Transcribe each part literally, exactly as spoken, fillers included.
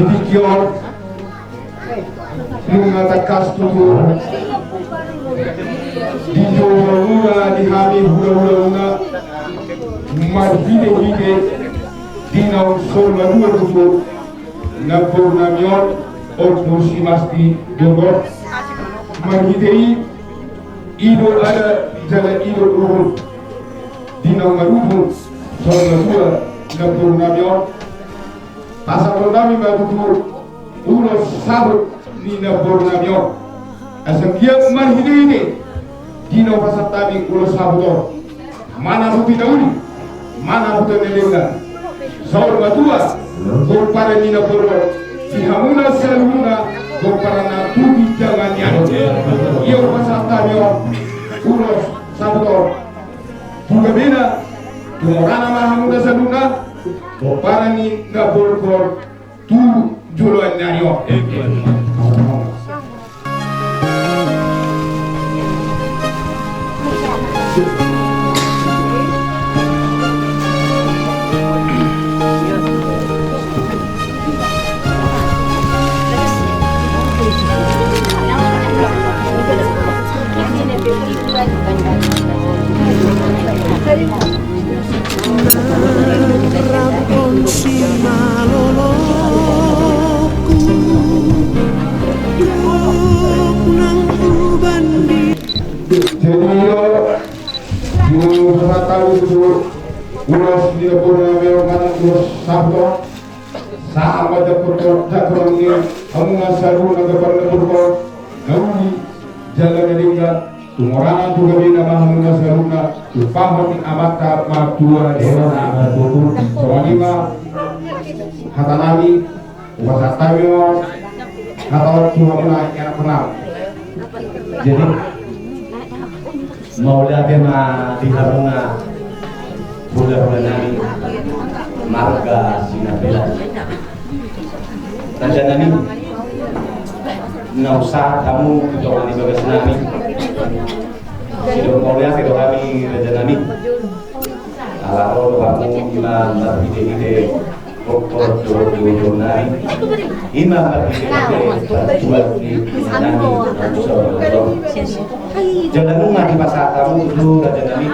Di tingki on, nunga tangkas tutu dijou hamuna di hami hulahulauna marhitehite di naung saur matua tutu namborunami on, Ompu Simasti Gogor. Marhite i, i do adat jala i do uhum di naung marhite saur matua namborunami on. Pasahatonnami ma tutu ulos saput ni namborunami on. Asa anggiat marhitehite di na hupasahat hami ulos saput on, manang botima uli, manang botima denggan, saur matua pomparan ni namboru on di hamuna saluhutna, pomparan na tu ginjang ni ari. Ia hupasahat hami on ulos saput on tu gabena, tu morana ma hamuna saluhutna, pomparan ni namboru on tu joloan ni ari on. Jadi, yo, di na hupasahat hami tutu ulos di namborunami on, manang ulos saput on. Sahat ma jangkon, jangkon ni hamuna saluhutna, gabar ni namboru on, na uli jala na denggan, tu morana tu gabena ma hamuna saluhutna, tu pahompu ni amanta martua. Songon i ma hatanami, hupasahat hami ma hata on tu hamuna ianakhonnami. Jadi, mauliate ma di hamuna hulahulanami marga Sinabelan. Rajanami, na hupasahat hamu tu tonga ni bagasnami. Sidok mauliate do hami, rajanami. Ala ro do hamu, ima marhitehite gokhon dohot juhutnami, ima marhitehite partuat ni inanami na saur matua. Jala nunga dipasahat hamu tutu, rajanami,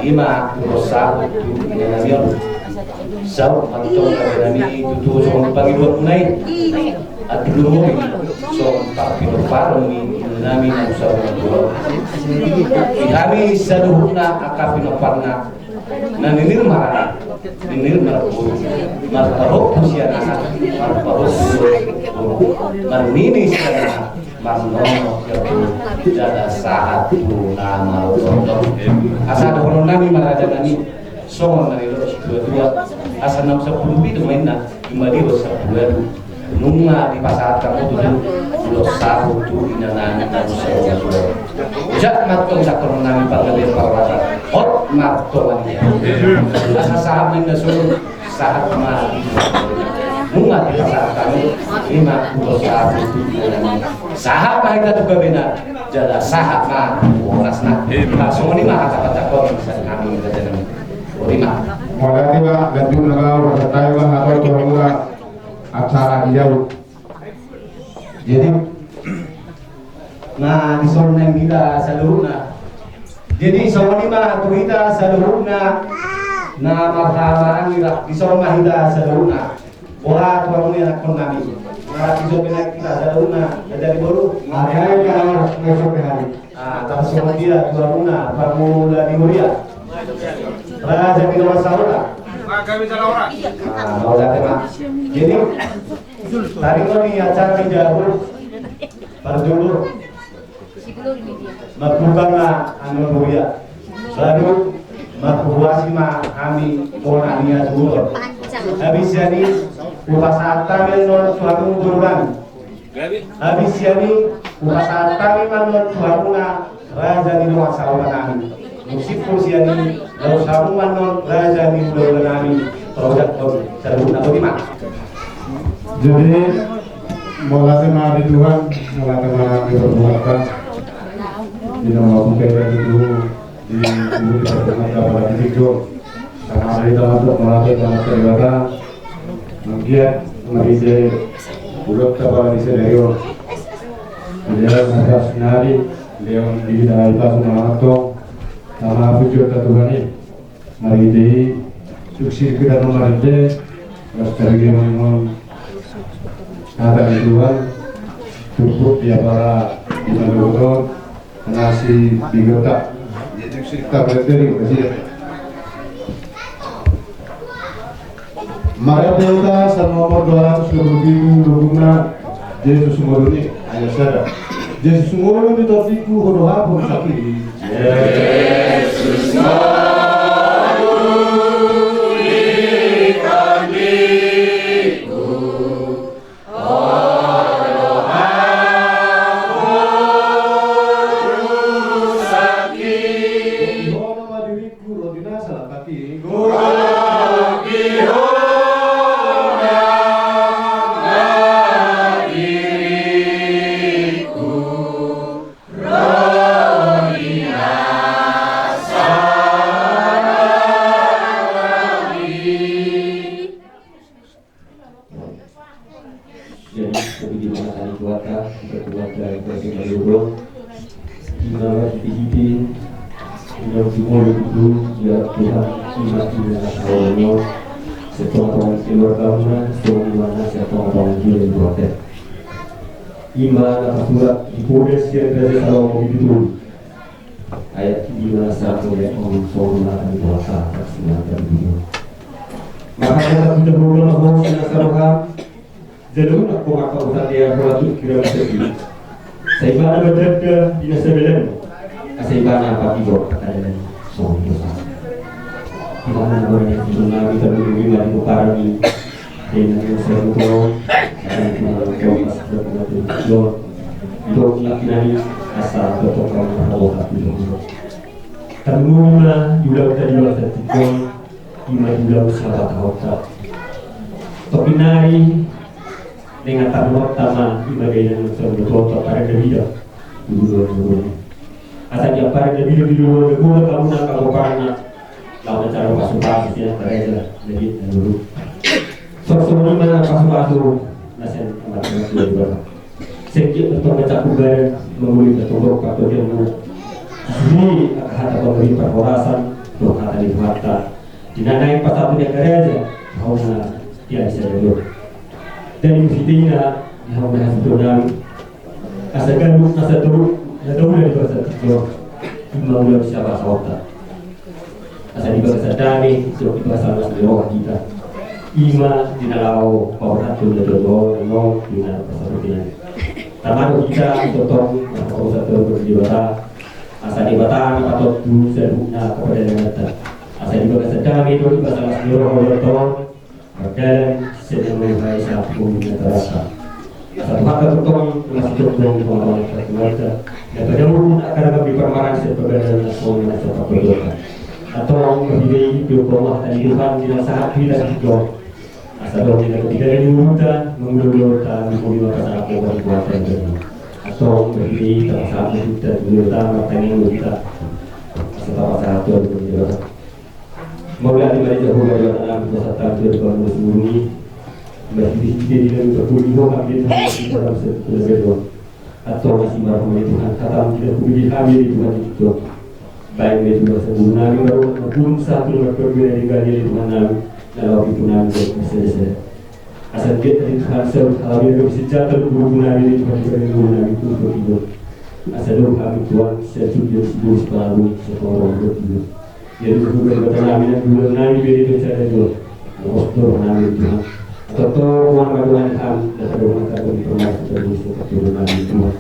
ima ulos saput tu inanami on. Saut ma antong, rajanami, tutu songon pangidoanmuna i. Andorang i songon parpinomparon ni inanami na saur matua. Di hami saluhutna angka pinomparna, na ninir marana, ninir marboru, marpahompu sian anak, marpahompu sian boru, marnini sian anak, marnono sian boru, jala sahat tu na marnono. Asa dohononnami ma, rajanami, songon na nidok ni situatua, asa na sampulu pitu ma inna, ima didok sampulu ualu. Nunga dipasahat hamu tutu ulos saput tu inanami na saur matua. Jala ma antong jangkonnami panggabean parhorasan. Hot ma antong, asa sahat ma inna solu, sahat ma. Nunga dipasahat hamu ima ulos saput tu inanami, sahat ma hita tu gabena, jala sahat ma tu horasna. Songon i ma hata panjangkon sian hami, rajanami. Songon i ma. Mauliate ma, lanjutna ma, hupasahat hami ma hata on tu hamuna acara i. Jadi, na dison ma hita saluhutna. Jadi, songon i ma tu hita saluhutna na marhahamaranggi, dison ma hita saluhutna. Boha tu hamu ianakhonnami? Marhite dison pe hita saluhutna, raja ni boru. Marhite dison pe hami. Ah, tarsongon dia tu hamuna pangula ni huria. Raja ni dongan sahuta. Ah, mauliate ma. Jadi, tadi ma di acara ni jabu parjolo, marbuka ma annon huria. Baru marhuhuasi ma hami bona ni atur. Habis sian i hupasahat hami annon tu hamu boru nami. Habis sian i hupasahat hami ma annon tu hamuna raja ni dongan sahuta nami. Molo simpul sian i, laos hamu ma annon raja ni hulahula nami, paojakhon saluhutna. Boti ma. Jadi, mauliate ma di Tuhan, mauliate ma di parhata. Di nama buka ya di Tuhan, di Tuhan di parhata pada di Tuhan. Sama ada di dalam Tuhan, mauliate ma di Tuhan. Anggiat marhite ulaonta pala di sadari on, di dalam nasa sinari, leon di hita na i pasu na mangantong, tama pujionta Tuhan i. Marhite i, suksir kita no marhite, ras tarige mangon hata ni Tuhan, turpuk di apala di mandogoton, nasi bigota. Jadi suksir kita marhite di kasih. Marhite uta, Salmo nomor dua ratus dua puluh tujuh, loguna, Jesus ngolu ni, ayat sada. Jesus ngolu ni tondingku, ho do hapon sakit. Jesus ngolu ni tondingku, ho do hapon sakit. Ho do madiri Guru di nasa lakaki. Guru di hona diriku, ro di nasa lakaki. Jadi, lebih di mana tadi kuata, kita kuata, kita tinggal dulu. Di mana di hiti, di dalam timur itu, ya Tuhan, imat di mana tahu, setengah tahun keluar tahun, setengah di mana, setengah tahun dia di kuata. Ima na tasurat di Polres yang berada dalam itu. Ayat lima sampai ayat onom, songon na tadi kuasa, saksi na tadi kuasa. Maka kata kita berdoa, bahwa sina saroha, jalo na koma kau tadi ya, kalau tu kira masa ini. Sai ibana berada di nasa dalam, sai ibana apa tidur kata dalam, songon dosa. Di mana boleh kita menunggu lima ribu parani. Dengan yang saya butuh, saya butuh, saya butuh, saya butuh, saya butuh, saya butuh, saya butuh, saya butuh, saya butuh. Tarlumobi ma di ulaonta di bagasan tingki on, ima di ulaon saba taonta. Topinari, dengan tarlumobi ma ima di ulaon saba taonta, pada Davida. Di ulaon saba taonta. Asa di pada Davida di ulaon saba taonta, kamu nang kamu parna. Lawan acara pasu-pasu sian karejo, jadi dulu. Sok songon i ma pasu-pasu na sian tempat-tempat dua dua. Sengkit bertong baca kubaran, menguli bertong berpato jamu. Di angka hata pemberi perhorasan, dohot hata di hata. Di na naeng pasatu di angka raja, hau na di ari sadari on. Jadi mesti ina, hau na satu nami. Asa ganup, asa toruk, na tolu na di bagasan tingki on. Ima ulaon saba taonta. Asa di bagasan dame, di bagasan las ni roha hita. Ima di na laho paborhathon na tolu on, di na pasarupinan. Tama do hita, tongtong, na pasarupinan di Debata. Asa Debata na patotu, saluhutna, kepada Debata. Asa di bagasan dame, di bagasan las ni roha, tongtong. Mardalan, sedang menghai satu pemimpin terasa. Satu hata tongtong, masih tongtong, tongtong, keluarga. Dan pada umum, akan akan dipermarah, seperti dalam nasional, seperti itu. Atau, lebih baik, di rumah, dan di Tuhan, di nasa hati, dan di Tuhan. Asa dong, dengan ketika dari mulut, mengulur-ulur, di bumi, maka sangat kuat, kuat, dan jadi. Atau, lebih baik, sama-sama, kita, dulu, kita, bertanya, kita. Asa, sama-sama, Tuhan, berdoa. Mauliate ma di Jahowa Debata nami, hupasahat hami tu Tuhan, mangurus murung i. Marhite-hite di na huparpudi Ho hami di dalam satu keluarga. Antong asi ma rohaM ale Tuhan, hataM di na hupudi hami ale Tuhan di Tuhan. Baen ma Tuhan sabun nami baru, mangurung satu nomor perwira di bali ale Tuhan nami, na laho pitu nami di sada-sada. Asa anggiat ale Tuhan saut hami na gabe senjata di guru nami ale Tuhan di bali guru nami tu Tuhan. Asa dong hami Tuhan, sian supion si guru si palalu, si palalu Tuhan. Jadi, bukan kata nami, dan dua nami, beri tu saya dua. Apostol nami Tuhan. Atau Tuhan, Tuhan, Tuhan, Tuhan, dan Tuhan, Tuhan, Tuhan, Tuhan, Tuhan, Tuhan, Tuhan, Tuhan.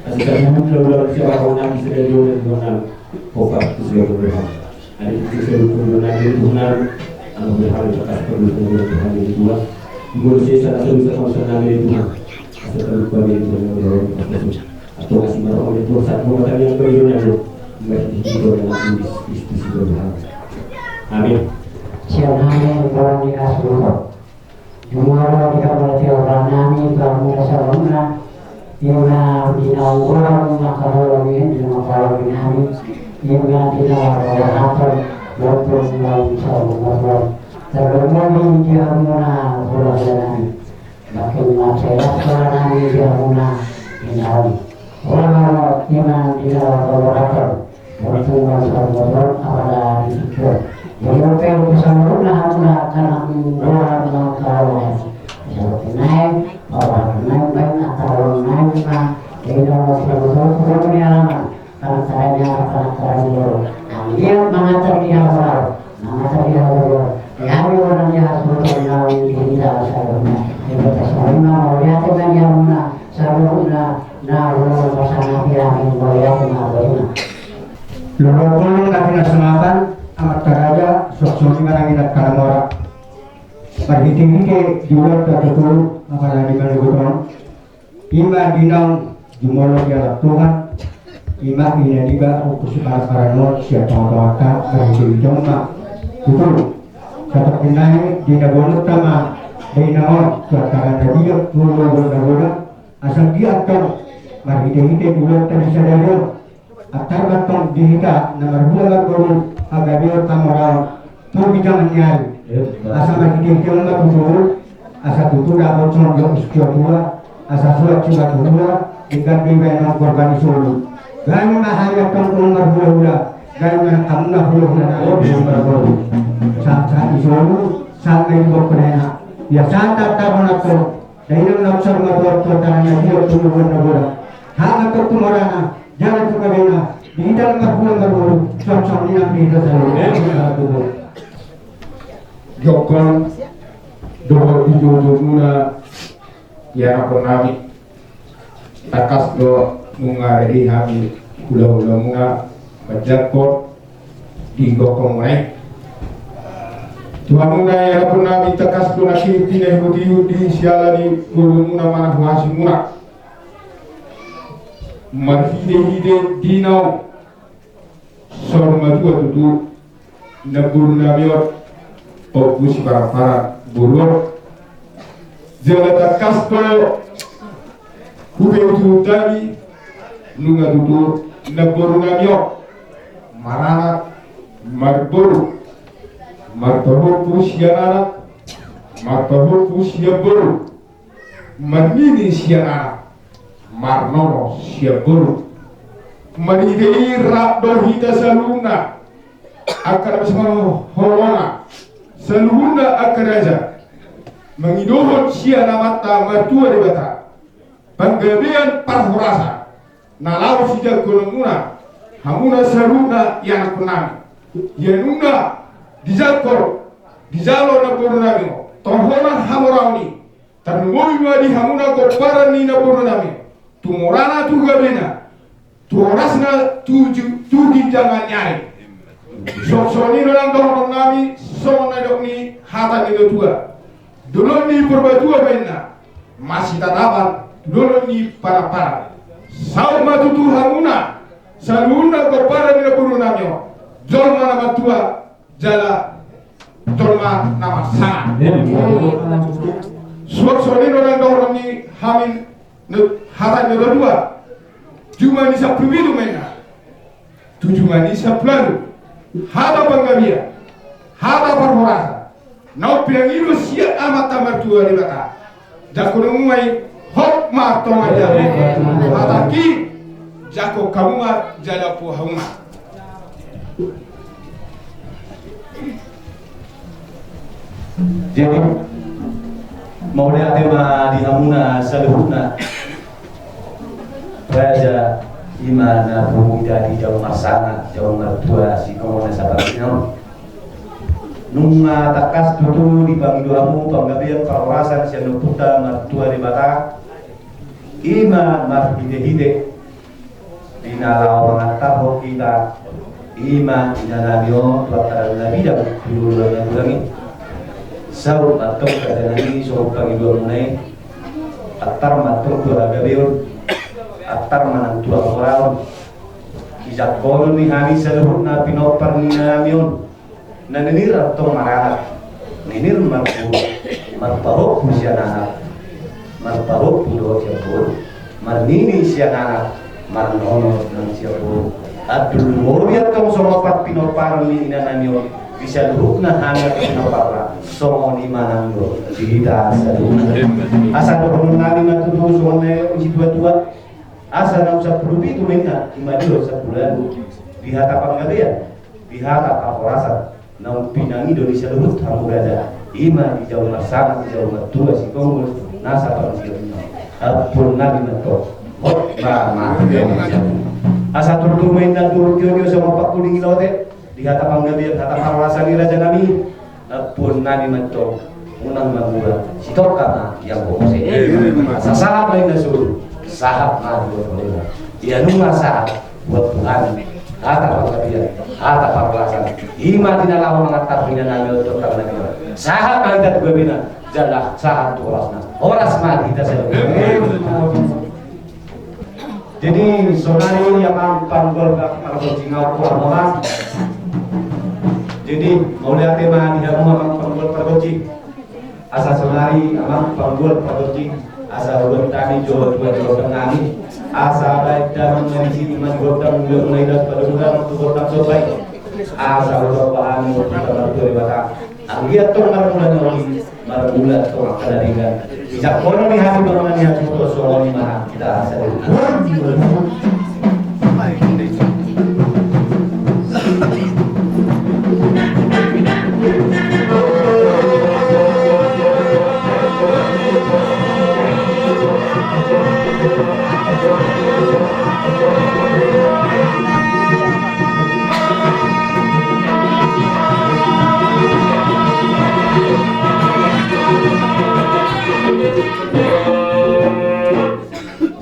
Asal saya buka ulang siapa kau nami, saya dua, dan Tuhan, Tuhan. Kopak, itu sudah Tuhan. Ada itu sudah Tuhan, Tuhan, Tuhan. Anu, Tuhan, Tuhan, Tuhan, Tuhan, Tuhan. Ibu saya sana, saya bisa, saya nami, Tuhan. Asal terlupa, Tuhan, Tuhan, Tuhan, Tuhan. Atau masih marah oleh Tuhan saat mau datang yang beriman itu. Mari kita berdoa dalam Kristus Tuhan. Amin. Siapa yang berani kasih? Jumlah di kamar tiap nami, kamu rasa mana? Ima di naunggolan, maka orang ini, di nama orang ini, ima di nama orang apa? Walaupun dalam satu motor. Terlalu di hamuna, Makin macelas soalna di hamuna di naung. Ora ro iman di naung ro rator. Untuk masalah motor apalagi itu. Jadi oke, saluhutna hamuna karena dua mau tahu. Saluhutna, bapak naik baik atau naik mah. Jadi kalau motor motor punya alamat. Panataran ni anak, panataran ni boru. Anggiat mangantar di hamu, mangantar di hamu. Jadi orang dia suruh tahu di kita saluhutna. Di kita saluhutna, mauliate ma di hamuna saluhutna, na ulang pasangan di hamu, mauliate ma saluhutna. Lolo pulung na pinasangapan, amat karaja, sok soni mananginan kalamora. Marhite-hite di ulang tatutu, apalagi manuguton. Ima di naung jumolo di anak Tuhan, ima ina niba Ompu Sipara-para on sian tonga-tonganta marhite-hite on ma. Tutu, satorang nai di na bonutta ma, di na on, tu angka na dia, tu na godang, asa di antong, marhite-hite di ulang tadi sadari on. Antar ma antong di hita na marhula marboru, hagabeon, hamoraon tu ginjang ni ari. Asa marhite-hite on ma tutu, asa tutu dapot songon didok situa-tua, asa suhat sipaturua, denggan do ibaen on gorga ni solu. Gabe ma hami antong unang marhula-hula, gabe ma hamuna hula-hula na marboru. Sahat-sahat ni solu, sahat ma i bokkon na enak. Ia sahat antong. Dainang na usar ma tuat-tuat tangan na dia tu luhur na bola. Hak na tok tu morana, jala tu kabena, di hita na marhula marboru, suang-suang ni nang di hita saluhut. Di okkon, dohot di joujou muna, ianakhon nami. Tangkas do nunga rade hami hula-hula muna manjangkon di gokhon muna i. Tu hamuna ianakhon nami tangkas do na hita pinangihuthon di siala ni boru muna manang huasi muna. Marhite-hite di naung. Saur matua tutu namboru nami on, Ompu Sipara-para boru on. Jala tangkas do hupe-, hupe-, hutami nunga tutu namboru nami on maranak marboru, marpahompu sian anak, marpahompu sian boru. Marnini sian anak, marnono sian boru. Marhite i rap do hita saluhutna, angka na masipaholongan, saluhutna angka raja, mangidohon sian Amanta Martua Debata panggabean parhorasan. Na laho sijangkonon muna, hamuna saluhutna ianakhon nami. Ia nunga dijangkon, dijalo namboru nami on tohonan hamoraon i, tarlumobi ma di hamuna gomparan ni namboru nami on, tu morana tu gabena, tu horasna tu ju-, tu ginjangan ni ari. Songon i do nang dohonon nami, songon na nidok ni hata ni natuatua. Dolok ni Purbatua baenna, masitatapan dolok ni Panamparan. Saut ma tutu hamuna saluhutna gomparan ni namboru nami on, jolma na martua jala jolma na marsangap. Suang songon i do nang dohonon ni hami, hata ni natuatua. Juma ni sampulu pitu ma inna. Tu juma ni sampulu ualu, hata panggabean, hata parhorasan, naung pinangido sian Amanta Martua Debata. Jangkon hamu ma i, hot ma tonga i. Hatangki, jangkon hamu ma jala pua hamu ma. Jadi, mauliate ma di hamuna saluhutna. Raja, ima na pungu ita di jabu marsangap, jabu martua, sikongon na saparina on. Nunga tangkas tutu dipangido hamu panggabean parhorasan sian Ompunta Martua Debata. Ima marhite-hite di na laho mangantarhon hita, ima inanami on tu antaran na bidang tu dolok na godang i. Saut ma antong rajanami songon pangidoanmuna i. Antar ma antong tu hagabeon, antar ma nang tu hamoraon. Dijangkon ni hami saluhutna pinompar ni inanami on. Na ninir antong maranak, ninir marboru, marpahompu sian anak, marpahompu dohot sian boru, marnini sian anak, marnono nang sian boru. Andul mori antong songon pat pinompar ni inanami on, di saluhutna hami pinompar na songon i ma nang do di hita saluhutna. Asa dohononnami ma tutu songon na didok ni situatua. Asa naung sampulu pitu ma inna, ima do sampulu ualu, di hata panggabean, di hata parhorasan, naung pinangido ni saluhut hamu raja, ima dijou marsangap, dijou martua, sikonggol nasa parsiapna. Ampuonnami ma antong. Hot ma, ma. Asa turtur ma inna, turut tio songon pangkuling ni lote, di hata panggabean, hata parhorasan ni rajanami. Ampuonnami ma antong, unang mangula, sitongka ma di anggo muse. Asa sahat ma inna solu, sahat ma di anggo muse. Ia nunga sahat buat Tuhan, hata panggabean, hata parhorasan, ima di na laho mangantar inanami on, tongka nami on. Sahat ma hita tu gabena, jala sahat tu horasna. Horas ma di hita saluhutna. Jadi, saonari amang panggol pargonsi, nga hurang horas. Jadi, mauliate ma di hamu amang panggol pargonsi. Asa saonari amang panggol pargonsi, asa huboan hami jo tu gondang nami. Asa baen damang ma disi, ma di gondang, mulai laos padomu damang tu gondang somba i. Asa huboan hami tu gondang somba i. Anggiat tong marmula na uli, marmula tong angka na denggan. Dijangkon ni hami bangunan ni hasuhuton, songon i ma hita saluhutna.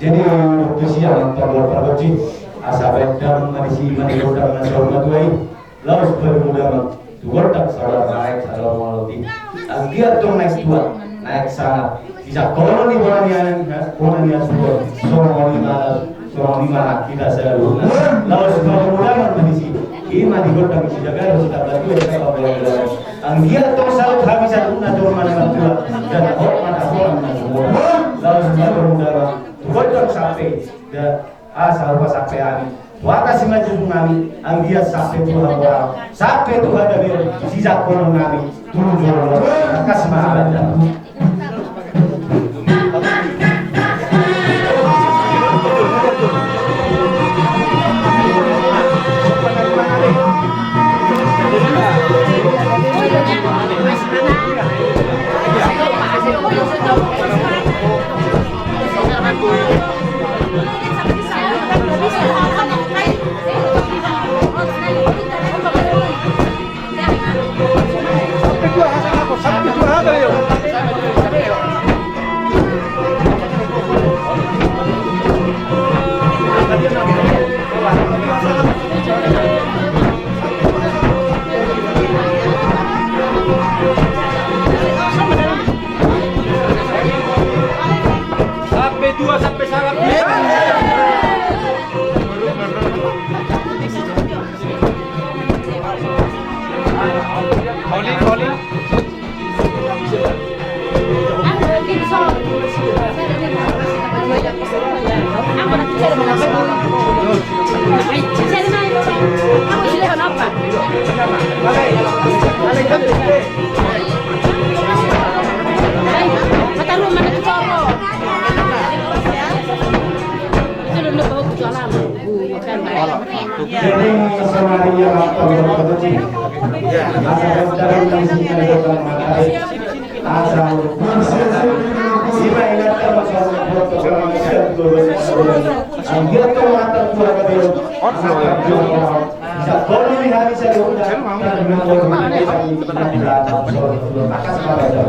Jadi, tusi amang panggol pargonsi, asa baen damang ma disi, ma di gondang na saur matua i. Laos padomu damang tu gondang saur matua i, saur matua i. Anggiat tong naeng tua, naeng sangap. Dijangkon ni bona ni anak, bona ni asuhon, songon i ma, songon i ma hita saluhutna. Laos padomu damang ma disi, ima di gondang sijagalan, sitamba tuas, sitamba tuas. Anggiat tong saut hami saluhutna, tong ma na tua, dan hot ma na tua, na tua. Laos padomu damang tu gondang sampe, da, asa hupasampe hami tu atas simanjujung nami, anggiat sampe tu hamu, sampe tu hadameon, sijangkonon nami tu jolo. Kas ma banda. Sampe tua, sampe sangap. Holy, holy. Jadi, saonari amang panggol pargonsi, asa baen damang ma disi, ma di gondang matari. Asa, ima inanta ma songon buat tu, anggiat tong mangantar tu hadameon. Asa, dijangkon ni hami saluhutna, tanggung jawab ni hami. Kas ma banda.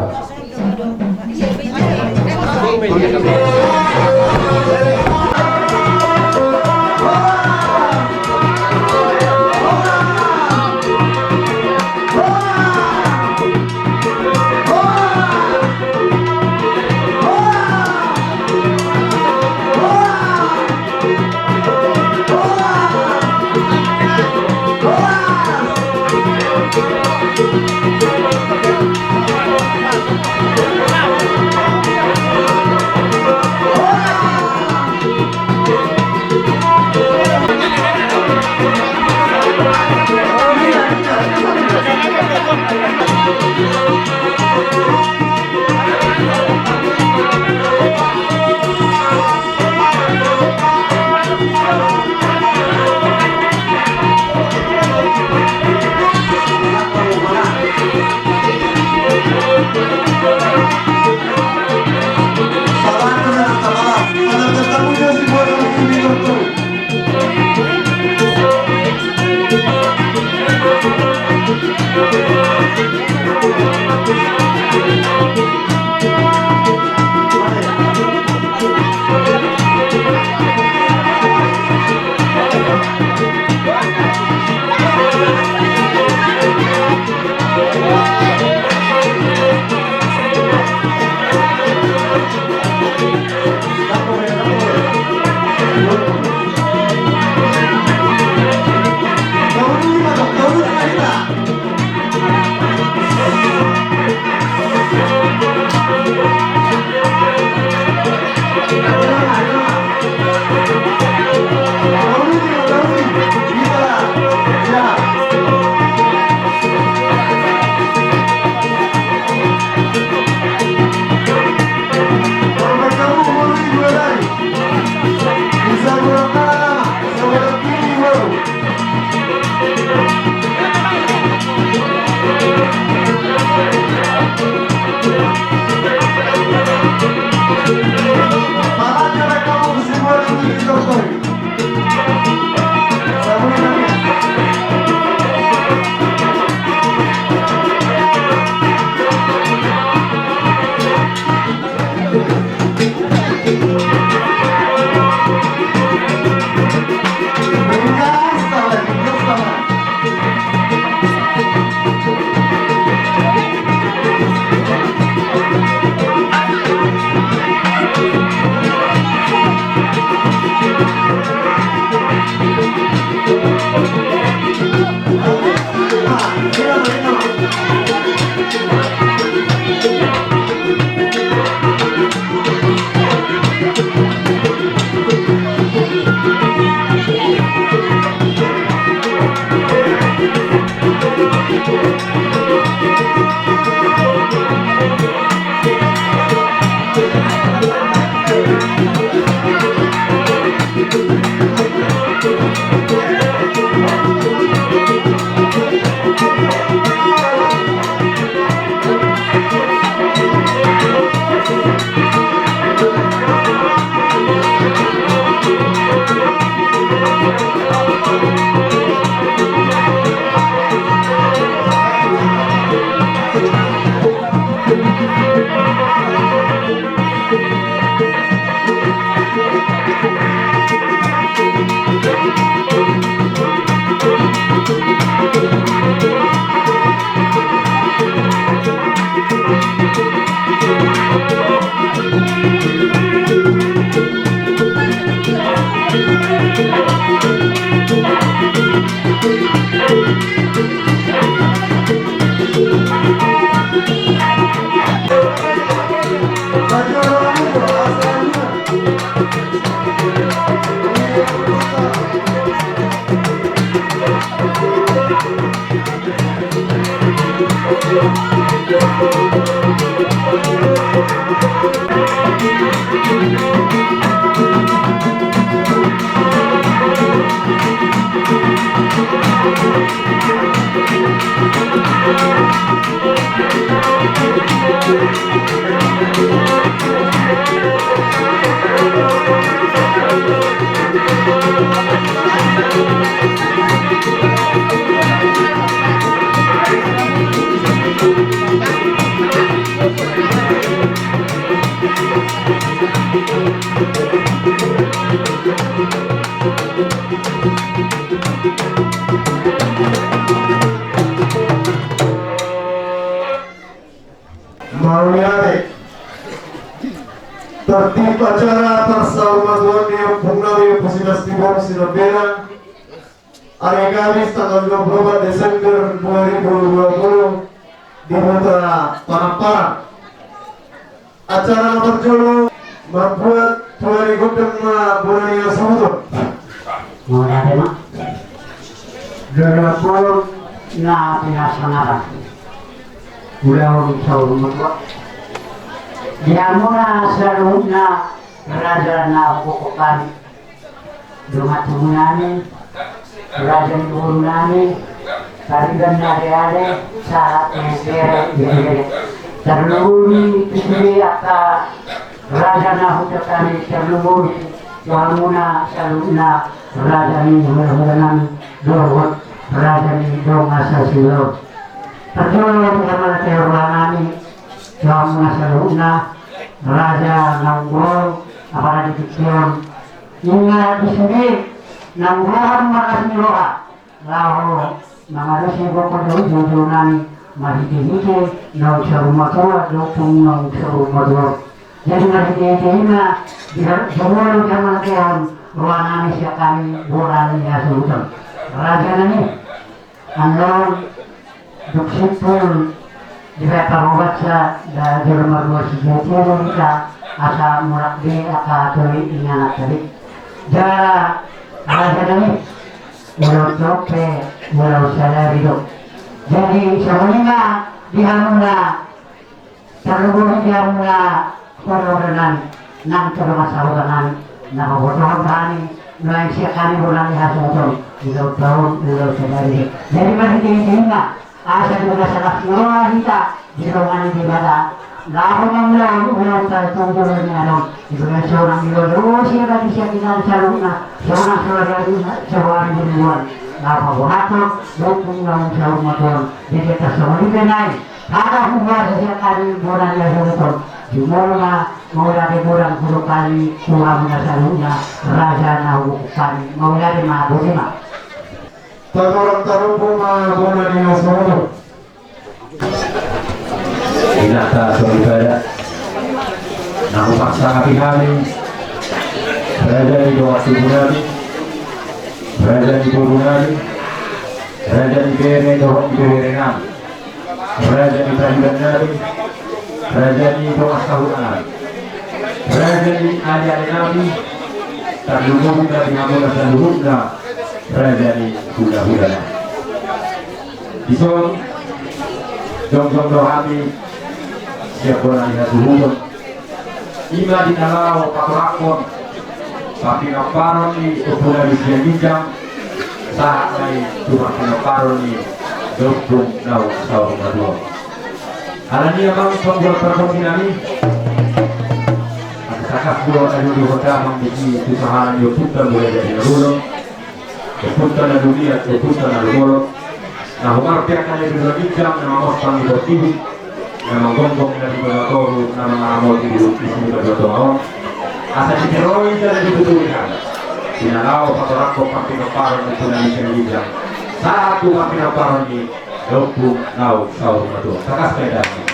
Mauliate. Tertib acara, parsaulian ni ompungnami Ompu Sinastibor Sinambela. Hari Kamis tanggal dua puluh empat Desember dua ribu dua puluh di Huta Panamparang. Acara na parjolo mambuat tua ni gondang ma bona ni hasuhuton. Mauliate ma. Dua puluh na pinasangapan. Ulaon saur matua. Di hamuna saluhutna raja na huboto hami. Dongan tubu nami, raja ni boru nami, pariban na aleale, sahat tu bere ibebere. Tarlumobi tu sude angka raja na hutangihon, tarlumobi tu hamuna saluhutna raja ni hulahula nami dohot raja ni dongan sasilo. Parjolo di hamuna tu rohanami, tu hamuna saluhutna, raja naung ro, apala di tingki on, ima di sude naung ro hamu marlas ni roha laho mangadopi gokhon dohot joujou nami, marhitehite naung saur matua dohot ompung naung saur matua. Jadi marhitehite i ma di ha-, jumolo di hamuna tu rohanami sian hami bona ni hasuhuton. Raja nami, annon dung simpul dibahen parumaensa, da jolo marboa sijolo hita, asa mulak be angka tondi ingananta be. Jala raja nami, ulaon on pe ulaon sadari do. Jadi songon i ma di hamuna, tarlumobi di hamuna parboruon nami, nang tu dongan sahuta nami, na pabotohon hami nuaeng sian hami bona ni hasuhuton, ulaonta on ulaon sadari. Jadi marhitehite i ma, asa di bagasan las ni roha hita di dongan ni Debata, laho mangulahon ulaonta tu joloan ni ari on, di bagasan sonang ni loja, sian hami sian hita saluhutna, sonang saluhutna, saluhutna di lingkungan, laho paboahon dohot ompung naung saur matua on. Jadi atas songon i pe nai, hata huhuasi sian hami bona ni hasuhuton, jumolo ma mauliate godang hudok hami tu hamuna saluhutna, raja na hugokhon hami, mauliate ma, botima. Tatorang tarumpu ma bona ni hasuhuton. Inanta soripada, na hupasangapi hami, raja ni dongan tubu nami, raja ni boru nami, raja ni bere dohot ni bebere nami, raja ni pariban nami, raja ni dongan sahuta nami, raja ni aleale nami, tarlumobi ma di hamuna saluhutna, raja ni hulahula nami. Dison jongjong do hami sian bona ni hasuhuton, ima di na laho patorangkon parpinomparon ni ompu nami sian ginjang, sahat ma i tu parpinomparon ni da ompung naung saur matua. Alani i amang panggual pargonsi nami, asa tangkas do alualuhon damang disi tu sahala ni ompunta Mulajadi Nabolon, ompunta na lumiat, ompunta na lumolos, na humarpiak na di dua ginjang, na mamostang di portibi, na manggonggong na di dua toru, na mangaramoti di isi ni dua tonga on. Asa diperoloi jala dipatuhi hami di na laho patorangkon parpinomparon ni ompu nami sian ginjang, sahat tu parpinomparon ni da ompung naung saur matua. Tangkas ma i damang.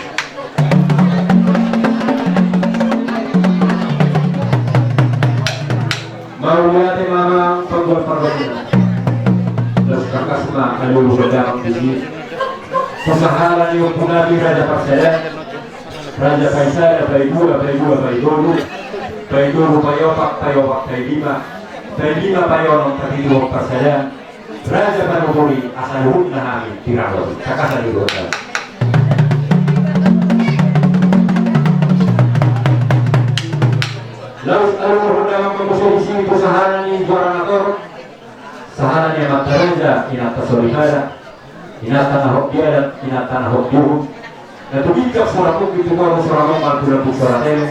Mauliate ma amang panggual pargonsi nami. Laos tangkas ma alualuhon damang disi tu sahala ni ompu nami Raja Parsadaan, Raja Paisada, Paidua, Paidua, Paitolu, Paitolu, Paiopat, Paiopat, Pailima, Pailima, Paionom, Papitu, Parsadaan, Raja Panupuri, asa luhutna hami tirangoti. Tangkas alualuhon damang. Laos alualuhon damang ma muse disi tu sahala ni juara na torop, sahala ni amanta raja, inanta soripada, inanta na hot di adat, inanta na hot di uhum, na tu ginjang sora pungki, tu toru sora mombal, tu lambung sora tele,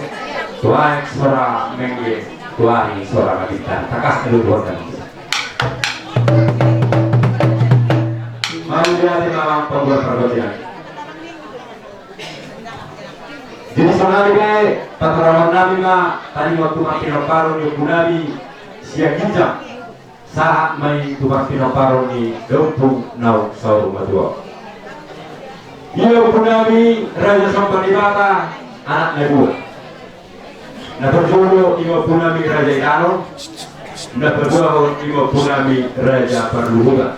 tu aek sora mengge, tu ari sora mabintang. Tangkas alualuhon damang. Mauliate ma amang panggual pargonsi nami. Jadi sonari pe patorangkon nami ma taringot tu parpinomparon ni ompu nami sian ginjang, sahat ma i tu parpinomparon ni da ompung naung saur matua. Ia ompu nami Raja Somba Debata, anak na dua. Na parjolo i ma ompu nami Raja Itano, na paduahon i ma ompu nami Raja Parluhutan.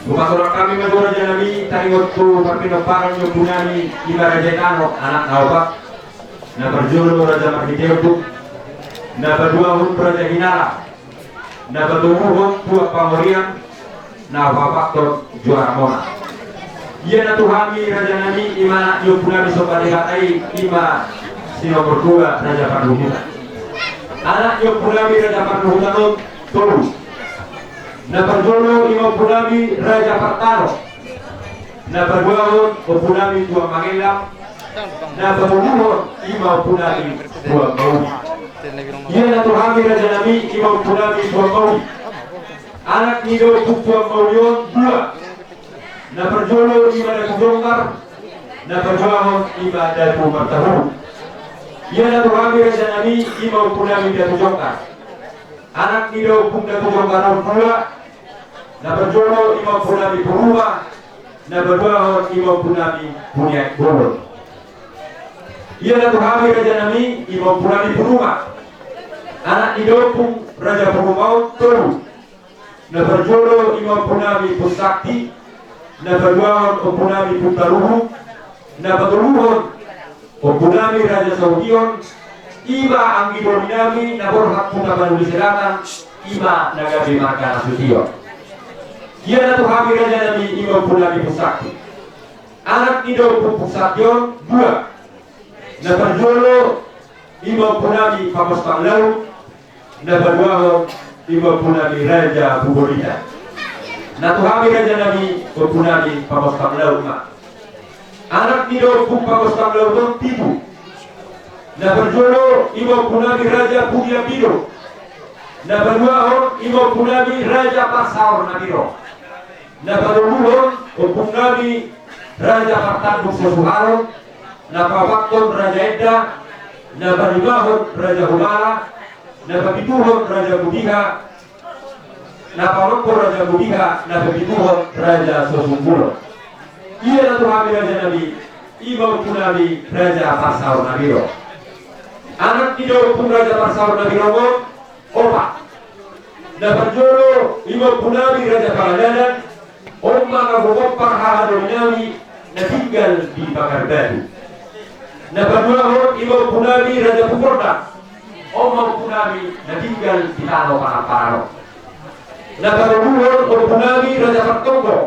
Hupatorang hami ma tu raja nami taringot tu parpinomparan ni ompu nami i ma Raja Itano, anak na opat. Na parjolo Raja Marhiteompung, na paduahon Raja Hinala, na patoluhon Tuan Pangorian, na paopathon Juara Monang. Ia na tu hami raja nami, i ma anak ni ompu nami Somba Debata i, i ma si nomor dua Raja Parluhutan. Anak ni ompu nami Raja Parluhutan on tolu. Na parjolo i ma ompu nami Raja Partano. Na paduahon ompu nami Tuan Mangellang. Na patoluhon i ma ompu nami Tuan Mauli. Ia na tu hami raja nami i ma ompu nami Tuan Mauli. Anak ni da ompung Tuan Mauli on dua. Na parjolo ima Datu Jongkar, na paduahon ima Datu Martahuruk. Ia na tu hami raja nami ima ompu nami Datu Jongkar. Anak ni daompung Datu Jongkar on dua, na parjolo ima ompu nami Puruma, na paduahon ima ompu nami Puniaek Bolon. Ia na tu hami raja nami ima ompu nami Puruma. Anak ni daompung Raja Puruma on tolu. Na parjolo ima ompu nami Pusakti, na paduahon ompu nami Puntaruhu, na patoluhon ompu nami Raja Saudion, ima anggi doli nami na borhat tu Tapanuli Selatan, ima na gabe marga Nasution. Ia na tu hami raja nami ima ompu nami Pusakti. Anak ni daompung Pusakti on dua. Na parjolo ima ompu nami Pangos Panglau, na paduahon ima ompu nami Raja Puborita. Na tu hami raja nami ompu nami Pangos Panglau ma. Anak ni daompung Pangos Panglau on pitu. Na parjolo ima ompu nami Raja Pudiabido. Na paduahon ima ompu nami Raja Parsaor Nabiro. Na patoluhon ompu nami Raja Partanduk Sasuharon. Na paopathon Raja Enda. Na palimahon Raja Humala. Na papituhon Raja Mudiha. Na paonomhon Raja Mudiha. Na papituhon Raja Sosumbulon. Ia na tu hami raja nami ima ompu nami Raja Parsaor Nabiro. Anak ni daompung Raja Parsaor Nabiro on opat. Na parjolo ima ompu nami Raja Pangadanan, on ma na gogompar haha doli nami na tinggal di Pagar Batu. Na paduahon ima ompu nami Raja Pupordang, on ma ompu nami na tinggal di tano Panamparan on. Na patoluhon ompu nami Raja Partonggo,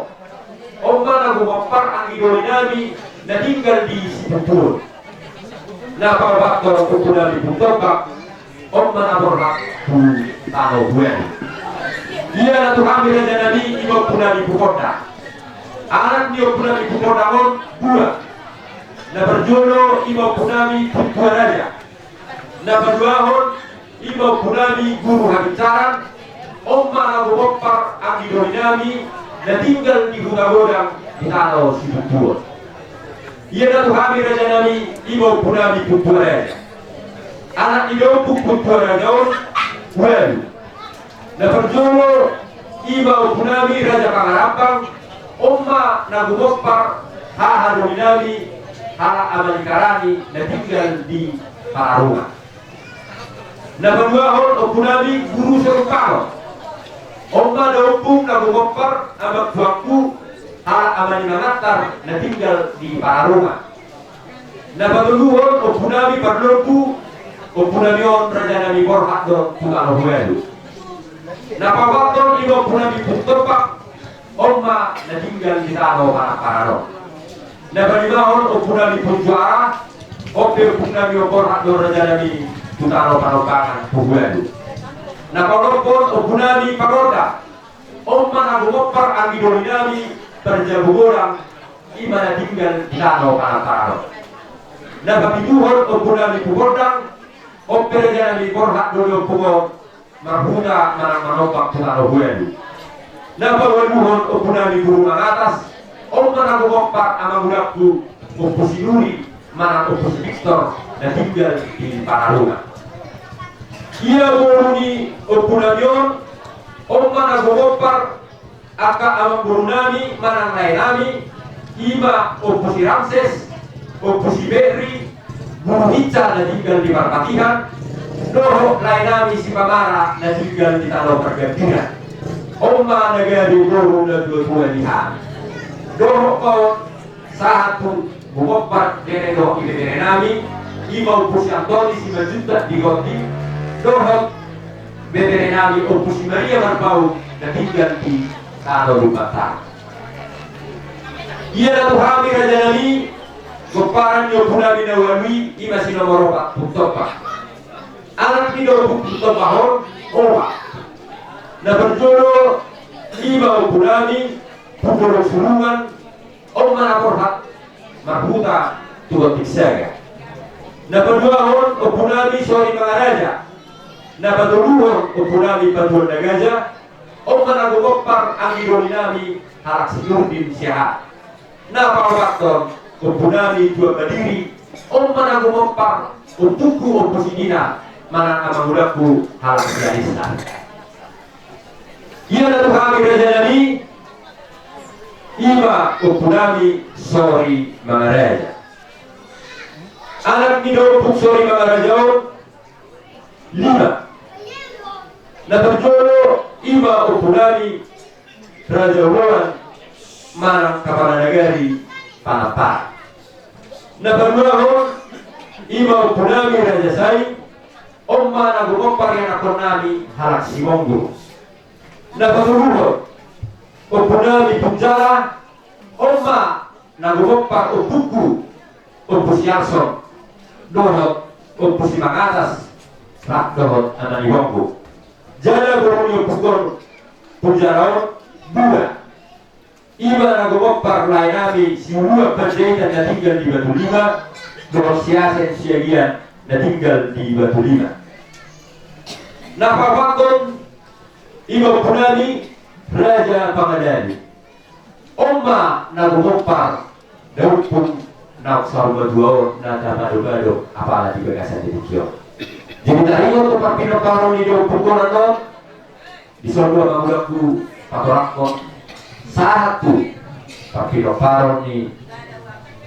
on ma na gogompar anggi doli nami na tinggal di Situmbuon. Na paopathon ompu nami Puntombak, on ma na borhat tu tano Bualu. Ia na tu hami raja nami ima ompu nami Pupordang. Anak ni ompu nami Pupordang on dua. Na parjolo ima ompu nami Puntua Raja. Na paduahon ima ompu nami Guru Habinsaran, on ma na gogompar anggi doli nami na tinggal di Huta Godang di tano Situmbuon. Ia na tu hami raja nami ima ompu nami Puntua Raja. Anak ni daompung Puntua Raja on ualu. Na parjolo ima ompu nami Raja Pangarambang, on ma na gogompar haha doli nami halak Ama ni Karani na tinggal di Panaruman. Na paduahon ompu nami Guru Sorupano, on ma daompung na gogompar amangtuangku halak Ama ni Mangantar na tinggal di Panaruman. Na patoluhon ompu nami Parlombu, ompu nami on raja nami borhat do tu tano Bualu. Na paopathon ima ompu nami Puntombak, on ma na tinggal di tano Panamparan on. Na palimahon ompu nami Punjuara, on pe ompu nami on borhat do raja nami tu tano Panombangan tu Bualu. Na paonomhon ompu nami Pangondang, on ma na gogompar anggi doli nami Parjabu Godang, ima na tinggal di tano Panamparan on. Na papituhon ompu nami Pupordang, on pe raja nami borhat do di ompung on marhuta manang manombak tu tano Bualu. Na paualuhon ompu nami Guru Mangatas, on ma na gogompar amangudangku Ompu Sinuri manang Ompu Si Victor na tinggal di Panalungan. Ia boru ni ompu nami on, on ma na gogompar angka amangboru nami manang lae nami, ima Ompu Si Ramses, Ompu Si Berri, Guru Hinsa na tinggal di Parpatihan, dohot lae nami Si Pamara na tinggal di tano Pargambiran. On ma na gabe boru na tuatua ni hami. Dohot ma on sahat tu gogompar nene dohot ibebere nami, ima Ompu Si Antoni Simanjuntak di Gondi, dohot bebere nami Ompu Si Maria Marbau na tinggal di tano Lumbantar. Ia na tu hami raja nami, gomparan ni ompu nami na ualu i, ima si nomor opat Puntombak. Anak ni daompung Puntombak on opat. Na parjolo ima ompu nami Pugolong Surungan, on ma na borhat marhuta tu Gonding Saga. Na paduahon ompu nami Sori Mangaraja. Na patoluhon ompu nami Patuan Nagaja, on ma na gogompar anggi doli nami halak Sinurdin Siahaan. Na paopathon, ompunami Tuan Madiri, on ma na gumompar ompungku Ompu Sidina manang amangulangku halak Siahaan. Ia na tu hami rajanami, i ma ompunami Sori Mangaraja. Anak ni daompung Sori Mangaraja on lima. Na parjolo i ma ompunami Raja Oloan manang kapala nagari Panambahan. Na paduahon i ma ompunami Raja Sai, on ma na gumompar ianakhonnami halak Simonggo. Na patoluhon ompunami Punjala, on ma na gumompar ompungku Ompu Siarson dohot Ompu Simangatas rap dohot amani Wonggo. Jala boru ni ompungkon Punjala on dua. I ma na gumompar laenami Siuluan Panjaitan na tinggal di Batu Lima dohot Siasen Siagian na tinggal di Batu Lima. Na paopathon i ma ompunami Raja Pangadali. On ma na gumompar daompung na saurmatua on na tamadobado apala di bagasan di tingki on. Jadi taringot tu parpinomparon ni daompungkon annon, dison do amangulangku patorangkon sahat tu parpinomparon ni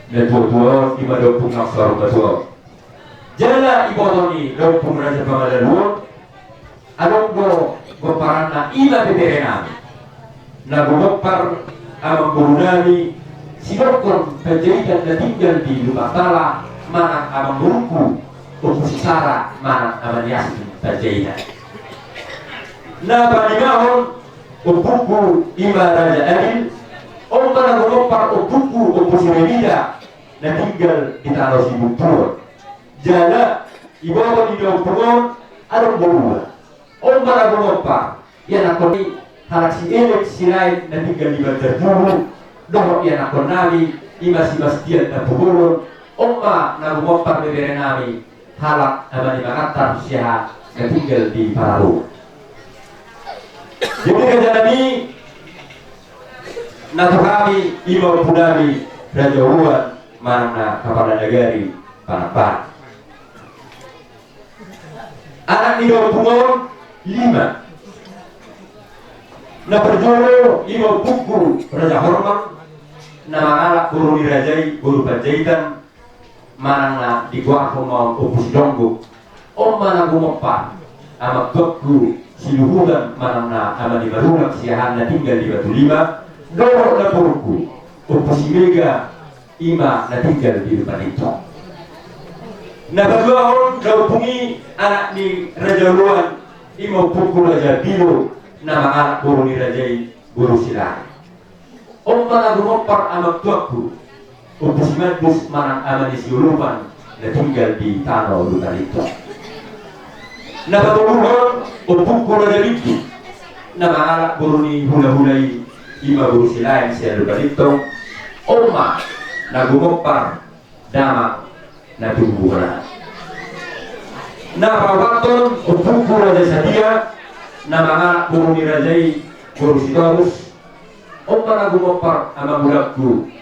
natuatua on, i ma daompung na saurmatua on. Jala iboto ni daompung Raja Pangadaluon, adong do gomparanna, i ma beberenami. Na gumompar amangborunami Sidokkon Panjaitan na tinggal di Lumantala manang amangborungku Ompu Sisara manang amani Astin Panjaitan. Na palimahon ompungku i ma Raja Adil, on ma na gumompar ompungku Ompu Sirebida na tinggal di Tano Sibuntuon. Jala iboto ni daompung on adong boru. On ma na gumompar ianakhon ni halak Sielek Silaen na tinggal di Banjarjulu dohot ianakhonnami i ma Sibastian Tampubolon. On ma na gumompar beberenami halak amani Mangantar Siahaan na tinggal di Pararua. Jadi rajanami, na tu hami i ma ompunami Raja Oloan manang na kapala nagari Panambahan. Anak ni daompung on lima. Na parjolo i ma ompungku Raja Horman na mangalap boru ni raja i boru Panjaitan manang na digoarhon ma on Ompu Sidonggo. On ma na gumompar amangtuangku Siluhutan manang na amani Marulang Siahaan na tinggal di Batu Lima dohot namborungku Ompu Simega i ma na tinggal di Lumban Lintong. Na paduahon daompung i anak ni Raja Oloan i ma ompungku Raja Bilo na mangalap boru ni raja i boru Silaen. On ma na gumompar amangtuangku Ompu Simandus manang amani Siolopan na tinggal di Tano Lumban Lintong. Na patoluhon ompungku Raja Bintu na mangalap boru ni hulahula i i ma boru Silaen sian Lumban Lintong. On ma na gumompar damang na tubu bola. Na paopathon ompungku Raja Sadia na mangalap boru ni raja i boru Sitorus. On ma na gumompar amangulangku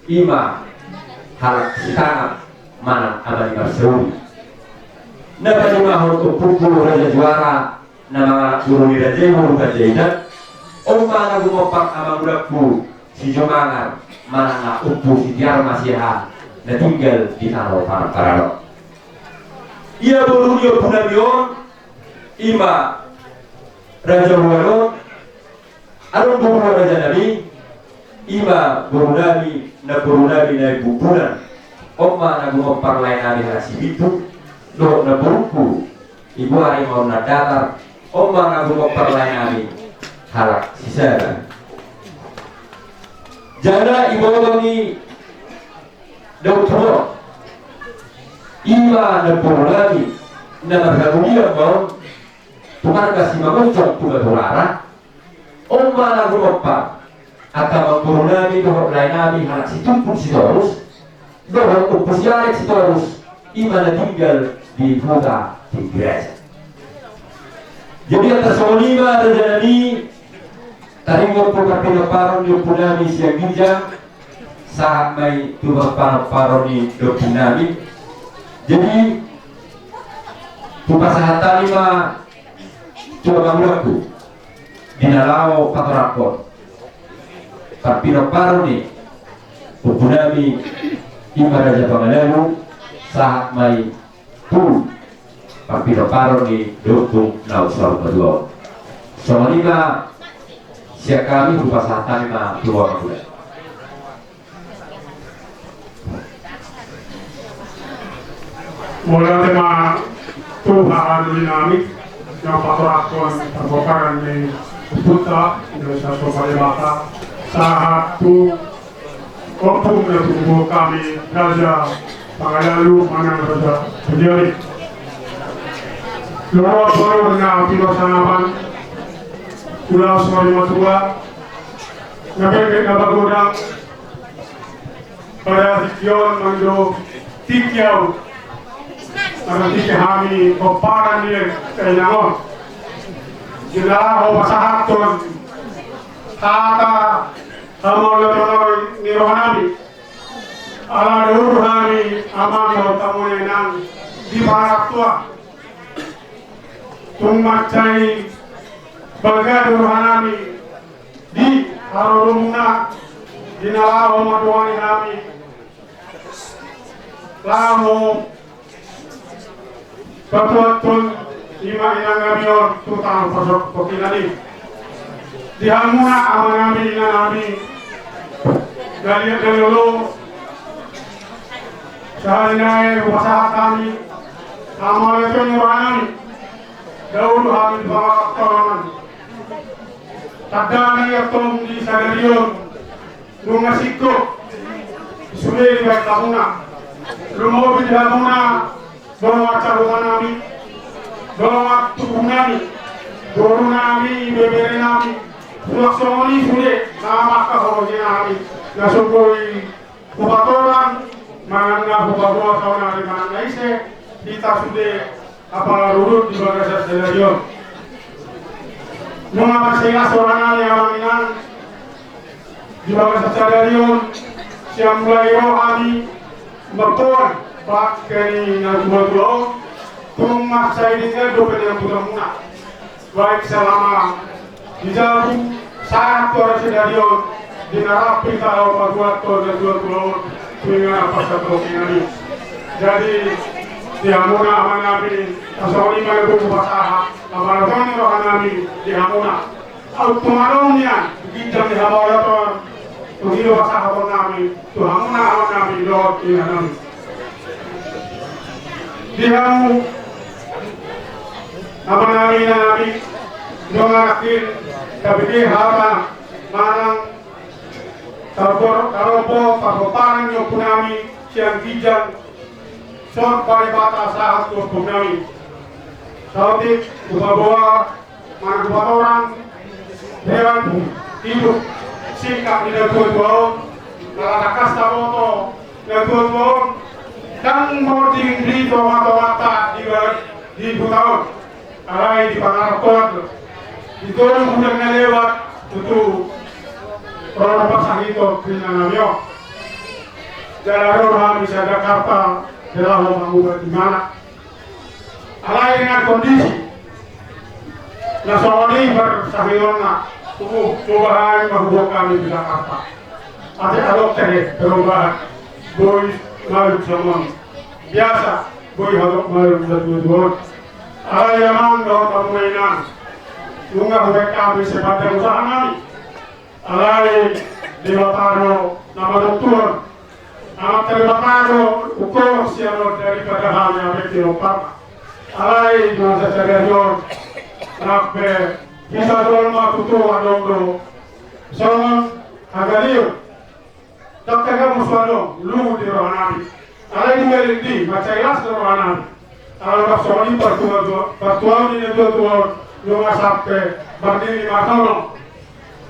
i ma halak Sitangap manang amani Marsauli. Na palimahon ompungku Raja Juara na mangalap boru ni raja i boru Panjaitan. On ma na gumompar amangulangku Sijumangar manang na Ompu Sitiarma Siahaan na tinggal di Tano Paraparanon. Ia boru ni ompunami on i ma Raja Oloan on, adong do dua rajanami, i ma borunami, namborunami Nai Bumbunan. On ma na gumompar laenami halak Sibintung dohot namborungku i goari ma on Nandatar. On ma na gumompar laenami halak Sisada. Jala iboto ni daompung on i ma namborunami na marhamulian ma on tu marga Simangunsong tu Batu Rara. On ma na gumompar angka namborunami dohot laenami halak Situmpul Sitorus dohot Ompu Siarek Sitorus i ma na tinggal di Huta Tinggi Raja. Jadi angka songon i ma rajanami Taringot tu parpinomparon ni ompunami sian ginjang, sahat ma i tu parpinomparon ni ompunami. Jadi, hupasahat hami ma tu amangulangku di na laho patorangkon parpinomparon ni ompunami i ma Raja Pangalalu, sahat ma i tu parpinomparon ni ompung na umsaur matua on. Songon i ma sian hami, hupasahat hami ma tu amangula. Mauliate ma tu haha doli nami na patorangkon parpinomparon ni ompunta, Indonesia Sopa Debata, sahat tu ompung na tubu hami, Raja Pangalalu manang Raja Pujari. Lolo tolu na pinosangapan, ulaon sori matua, na pengke na pagodang, pada tingki on manjo tingki au, pada tingki hami pomparan ni kainangon. Jala hupasahathon hata hamauliateon ni rohanami. Ala do hami amang dohot hamu inang di partua. Tung mansai balga do rohanami di haroromuna di na laho mandongani hami. Laho patuathon i ma inang nami on tu tano parsok pokinan i. Di hamuna amanami inanami, na liat na lolo, sahali nai hupasahat hami hamauliateon ni rohanami. Dao do hami di pangarantoan. Tanda ni antong di sadari on. Nunga singkop sude di baen hamuna. Lumobi di hamuna dongan sahutanami, dongan tubuhnami, borunami, beberenami. Suang songon i sude na mangkahorosi nami na so boi hupatorang manang na hupaboa saonari manang na ise hita sude apala rurut di bagasan sadari on. Nunga mansai las rohanami amang inang di bagasan sadari on, sian mulai ro hami mamboan bangke ni natuatua on, tung mansai denggan dope ni amputamuna. Baik selama di jabu sahat tu ari sadari on, di na rap hita laho pabuat tu natuatua on tu inganan parsatongkinan i. Jadi di hamuna amanami, songon i ma na boi hupasahat hamauliateon ni rohanami di hamuna. Aut tung adong nian ginjang ni hamauliateon, tung i do pasahatonnami tu hamuna amanami dohot inanami. Di hamu amanami inanami, nunga nangkin tapige hata manang tarombo parpomparan ni ompunami sian ginjang Sopa Debata sahat tu ompunami. Saotik hupaboa manang hupatorang heran hidup singkat ni natuatua on. Ala tangkas taboto natuatua on ndang mording di tongatonganta di ba-, di huta on. Alai di pangarantoan do, di tolu bulan na lewat tutu ro ma pasahiton tu inanami on. Jala ro ma hami sian Jakarta jala laho mangubat imana. Alai dengan kondisi na songon i parsahitonna, tubuh coba hami mangubat hami di Jakarta. Ate adong tehe perubahan, boi malum songon biasa, boi adong malum natuatua on. Alai amang dohot hamu inang, nunga hubaen hami sepanjang usahanami. Alai Debata do na manontuhon. Amanta Debata do hukolok sian on daripada hami abe ti lomparna. Alai di masa sadari on, rap be hita jolma tutu adong do songon hagaleon. Ndang tagamon so adong luhut di rohanami. Alai di balik di mansai las do rohanami. Ala rap songon i partua-, partuaon ni natuatua on, nunga sampe marnini marnono.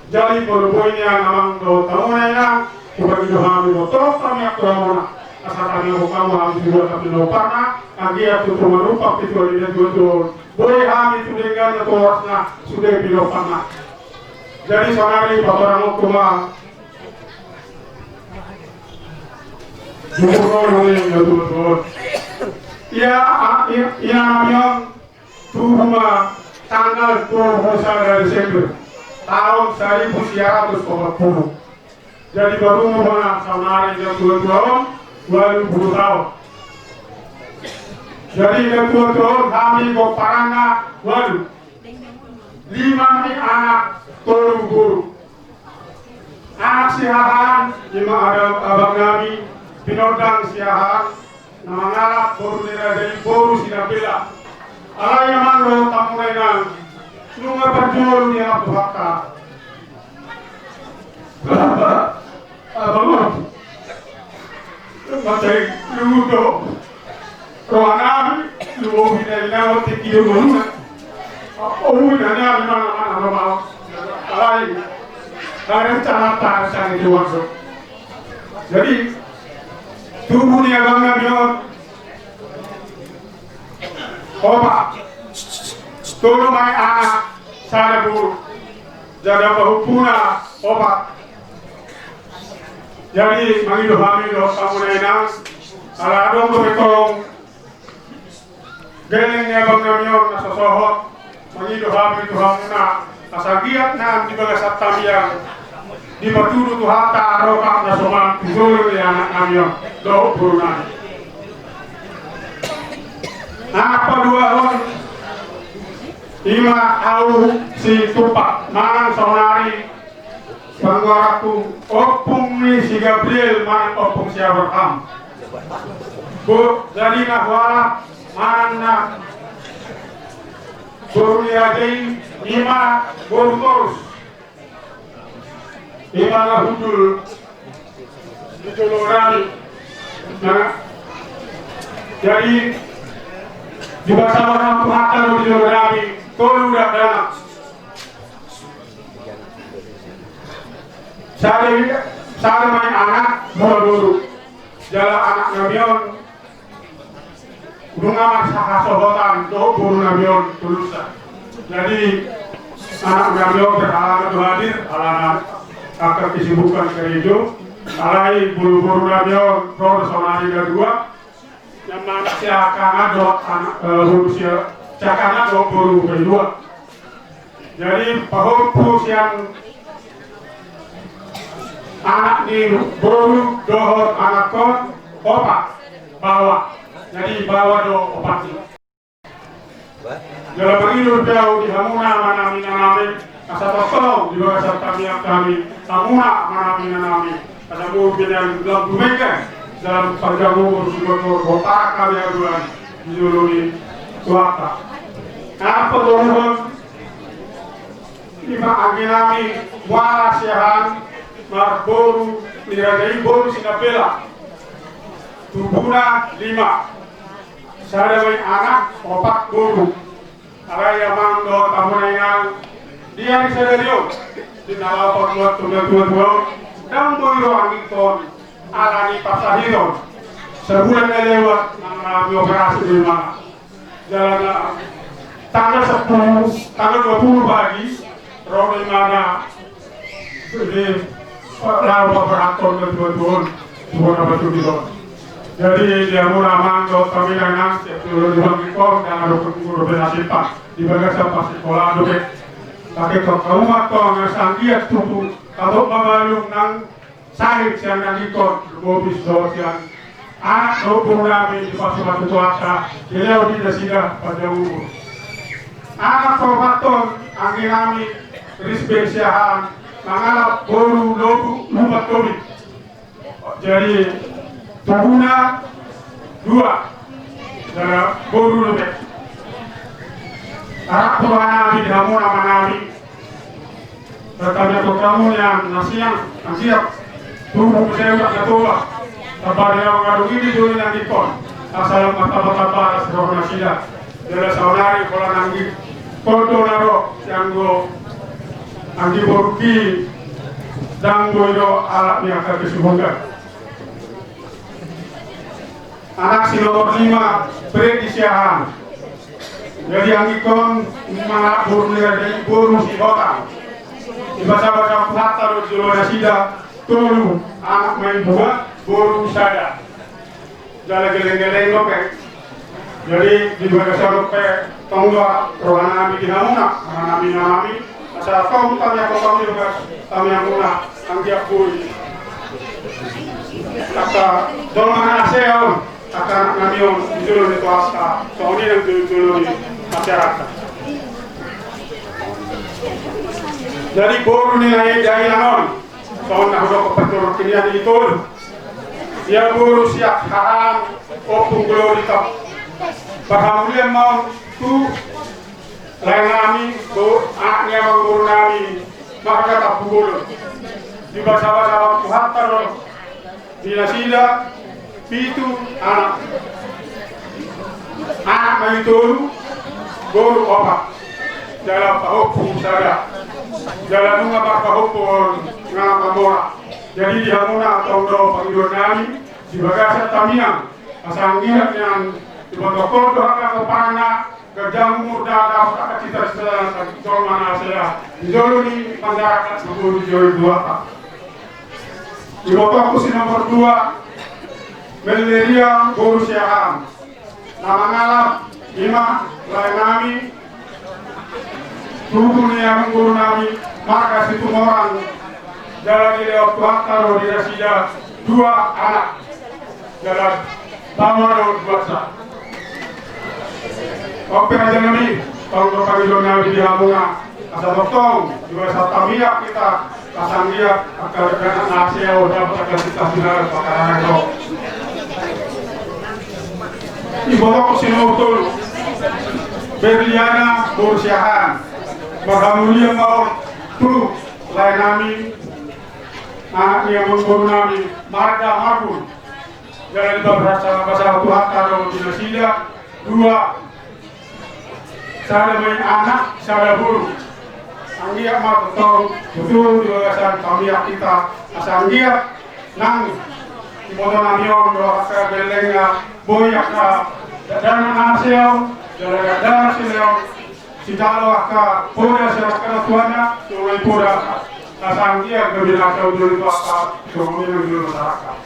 Jadi molo boi nian amang dohot hamu inang, hupangido hami botohon hami tu hamuna. Asa tangianghon hamu hami tu dua tapi lomparna, anggiat tutu manumpak pituan ni natuatua on. Boi hami tu dengganna tu horasna sude pilomparna. Jadi saonari patorangonku ma. Ia, ia, ia nami on tubu ma tanggal dua puluh sada Desember tahun seribu sia ratus opat puluh. Jadi baru mana saonari na tua-tua on ualu pulu taon. Jadi na tua-tua on hami pomparanna ualu. Lima ni anak, tolu boru. Anak sihahaan ima ada abang nami Pinondang sihahaan na mangalap boru ni raja i boru Sinambela. Alai amang dohot hamu na inang, nunga parjolo ni anak tu hata. Abang on. Matai ludo. Rohanami luo hina hina otik iyo guluna. Ohu hina hina mana mana roha. Alai. Dari cara tak sang itu waktu. Jadi tubu ni abang nami on. Opat. Tolu ma i anak, sada boru. Jala pahompuna opat. Jadi mangido hami dohot hamu na inang, ala adong dope tong geleng ni abang nami on na so sohot. Mangido hami tu hamuna asa giat nang di bagasan tamiang, dipatudu Tuhanta rongkap na somal tu jolo ni anak nami on dohot boru nami. Anak paduahon ima au si Tumpak manang saonari panggoaranku ompung ni si Gabriel manang ompung si Abraham. Bo, jadi na hualap manang na boru ni raja i ima boru torus. Ima na hundul di jolo nami. Nah, jadi di bagasan Tuhanta do di jolo nami tolu dakdanak. Sada, sada ma i anak, dua boru. Jala anak nami on nunga marhasohotan dohot boru nami on tolusa. Jadi anak nami on berhalangan tu hadir alana angka kesibukan gereja. Alai boru-boru nami on ro do saonari na dua. Yang mana siakangan dohot anak, eh, boru sia, siakangan dohot boru kedua. Jadi pahompu sian anak ni boru dohot anakkon opat baoa. Jadi baoa do opat i. Jala mangido pe au di hamuna amanami inanami asa tongtong di bagasan tamiang hami hamuna amanami inanami. Asa murbinan lam tumenggan dalam panjang umur sumber botak kami aduan di jolo ni Tuhanta. Apa dohon ima anggi nami muara siahan marboru ni raja i boru Sinambela. Tubuna lima. Sada ma i anak opat boru. Alai amang dohot hamu na inang, di ari sadari on di na laho pamuat tu na tua-tua on, ndang boi ro anggingkon ala ni parsahiton. Sabulan na lewat nang na dioperasi do imana. Jala na tanggal sepuluh, tanggal dua puluh pagi ro do imana. Jadi laho paborhathon na tua-tua on tu bona batu di son. Jadi di hamuna amang dohot hamu na inang, siap dulu di bank ikon dan ada pun guru bela simpan di bagasan pasikola dope. Pakai kau kau matong nang sanggiat tutu kau mamalum nang sahit sian nang ikon lubobis dohot sian anak dohot boru nami di pasu-pasu Tuhanta dilehon di nasida panjang umur. Anak paopathon anggi nami Risbel siahaan mangalap boru lobu lupat tobit. Jadi tubuna dua. Jala boru lobe. Anak tuhanami di hamuna amanami. Bertanya tu kamu yang nasiang nasiang. Tubuh saya udah ketua. Kepada yang ngadung ini dulu yang ikon. Asal mata-mata panas roh nasida. Jala saonari pola nanggi kodo na ro sianggo anggi boruki danggo ido alak ni angka kesibukan. Anak si nomor lima Freddy siahaan. Jadi anggikon mangalap boru ni raja i boru si Hotang. Dibasabasa Tuhanta do di jolo nasida tolu anak ma i, dua boru sada. Jala geleng-geleng dope. Jadi di bagasan on pe tong do rohanami di hamuna, rohanami, rohanami, asa tong tamiang, tong tamiang muna anggiat boi angka jolma na hasea on, angka anaknami on di jolo ni Tuhanta, songon i nang di jolo ni masyarakat. Jadi boru ni na i dainang on, songon na hudok paturut kinian i tolu. Ia boru Siahaan, Ompung Glorita. Parhamulian ma on tu laenami, bo, anak ni amangborunami, marga Tampubolon. Dibasabasa Tuhanta do di nasida pitu anak. Anak ma i tolu, boru opat. Jala pahompu sada. Jala nunga marpahompu on nga mamora. Jadi di hamuna tong do pangidoannami di bagasan tamiang, asa anggiat nian dibotohon do angka gomparanna, ganjang umurna, dapot angka cita-citana, jolma na hasea di jolo ni masyarakat, di jolo ni Tuhanta. Ibotohonku si nomor dua, Melleria boru Siahaan. Na mangalap i ma laenami, pupu ni amangborunami, marga Situmorang. Jala dilehon Tuhanta do di nasida dua anak. Jala tama do duansa. On pe rajanami, tong do pangidoannami di hamuna, asa tongtong di bagasan tamiang hita, asa anggiat angka na hasea on dapot angka cita-citana, pakarangan do. Ibotohonku si nomor tolu, Berliana boru Siahaan. Parhamulian ma on tu laenami, anak ni amangborunami, marga Marbun. Jala dibasabasa Tuhanta do di nasida dua, sada ma i anak, sada boru. Anggiat ma tongtong tutu di bagasan tamiang hita, asa anggiat nang ibotonami on do angka gellengna, boi angka dakdanak na hasea on, jala dakdanak silehon, sitalo angka poda sian angka natuana, songon i poda, asa anggiat gabe na sauduri tu angka, songon i nang di masyarakat.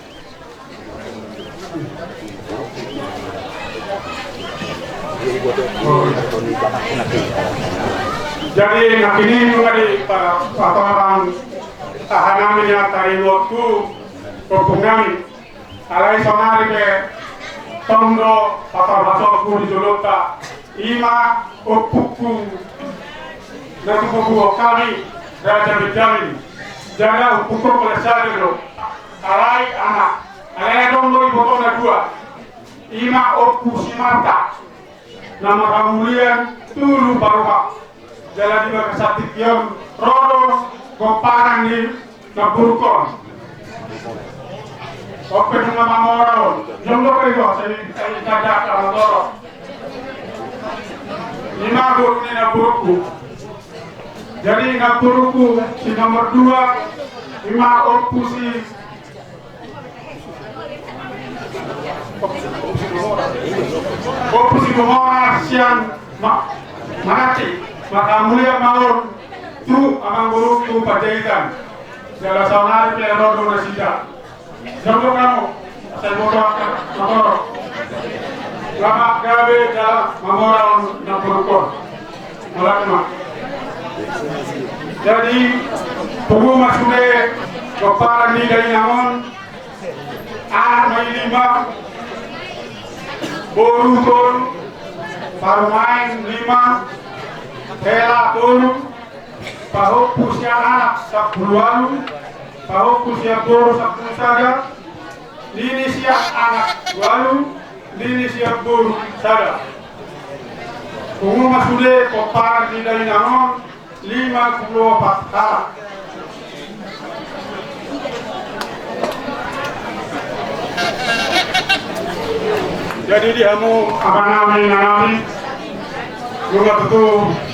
Jadi nangkin i nunga di pa-, patorang ahanami ni antari waktu kompungnami. Alai saonari pe tong do patorang hasongku di jolonta, i ma ompungku na tubu hami, Raja Benjamin. Jala ompungku pala sada do. Alai anak, alai adong do ibotona dua. I ma Ompu Simarta, na marhamulian tolu parumaen. Jala di bagasan tingki on ro do gomparan ni namborungkon. On pe nunga mamora on. Jom do pe do, sai, sai tanda tanda toro. I ma boru ni namborungku. Jadi namborungku si nomor dua, i ma Ompu Si Ompu Situmorang sian Ma-, Mananti, marhamulian ma on tu amangborungku Panjaitan. Jala saonari pe ro do nasida. Jom do hamu, asa iboto angka na torop. Selamat gabe jala mamora on namborungkon. Mulak ma. Jadi, pungu ma sude gomparan ni dainang on, anak ma i lima, boru tolu, parumaen lima, hela tolu, pahompu sian anak sampulu ualu, pahompu sian boru sampulu sada, nini sian anak ualu, nini sian boru sada. Pungu ma sude pomparan ni dainang on, lima pulu opat halak. Jadi di hamu amanami, inanami, nunga tutu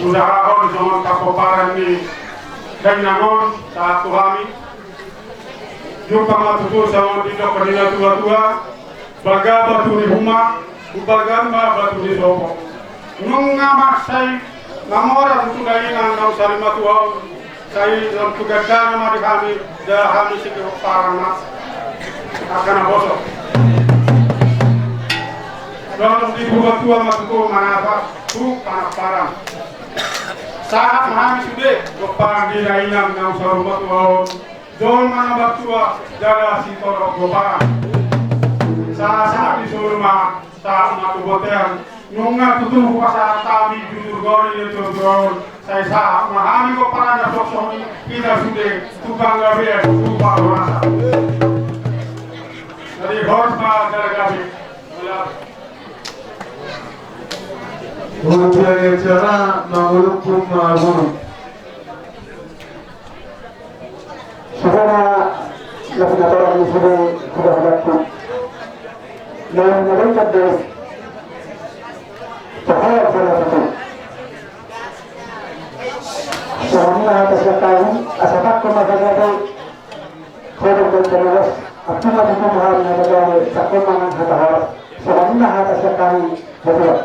husahahon songon parpomparan ni dainang on sahat tu hami. Jumpa ma tutu songon didok ni natuatua, baga batu ni huma, umbaga ma batu ni sopo. Nunga mansai mamora tutu dainang naung sari matua on, Sai lam tu gandana ma di hami, jala hami singkop parang ma. Angka na bosok. Lam di buka tua ma tutu manapa tu panap parang. Sahat ma hami sude, goparan di dainang na saur matua on. Jolma na martua, jala sitorop goparan. Sahat-sahat ni solu ma, sahat ma tu bontean. Nunga tutu hupasahat hami jujur gori di tutu on. Sai sahat ma hami goparan na soksok ni hita sude, tu panggabean, tu parhorasan. Jadi horas ma jala gabe. Molo dia cara mangulungkung mangulung. Saudara, na pinatorang ni sude sudah menanti. Nah, mereka deh. Saudara, saudara, saudara. Songon i ma hata sian hami, asa tangko ma hata gabe, hodong dan tenagas, antong ma tutu hami hata gabe, tangko ma nang hata horas. Songon i ma hata sian hami, betul.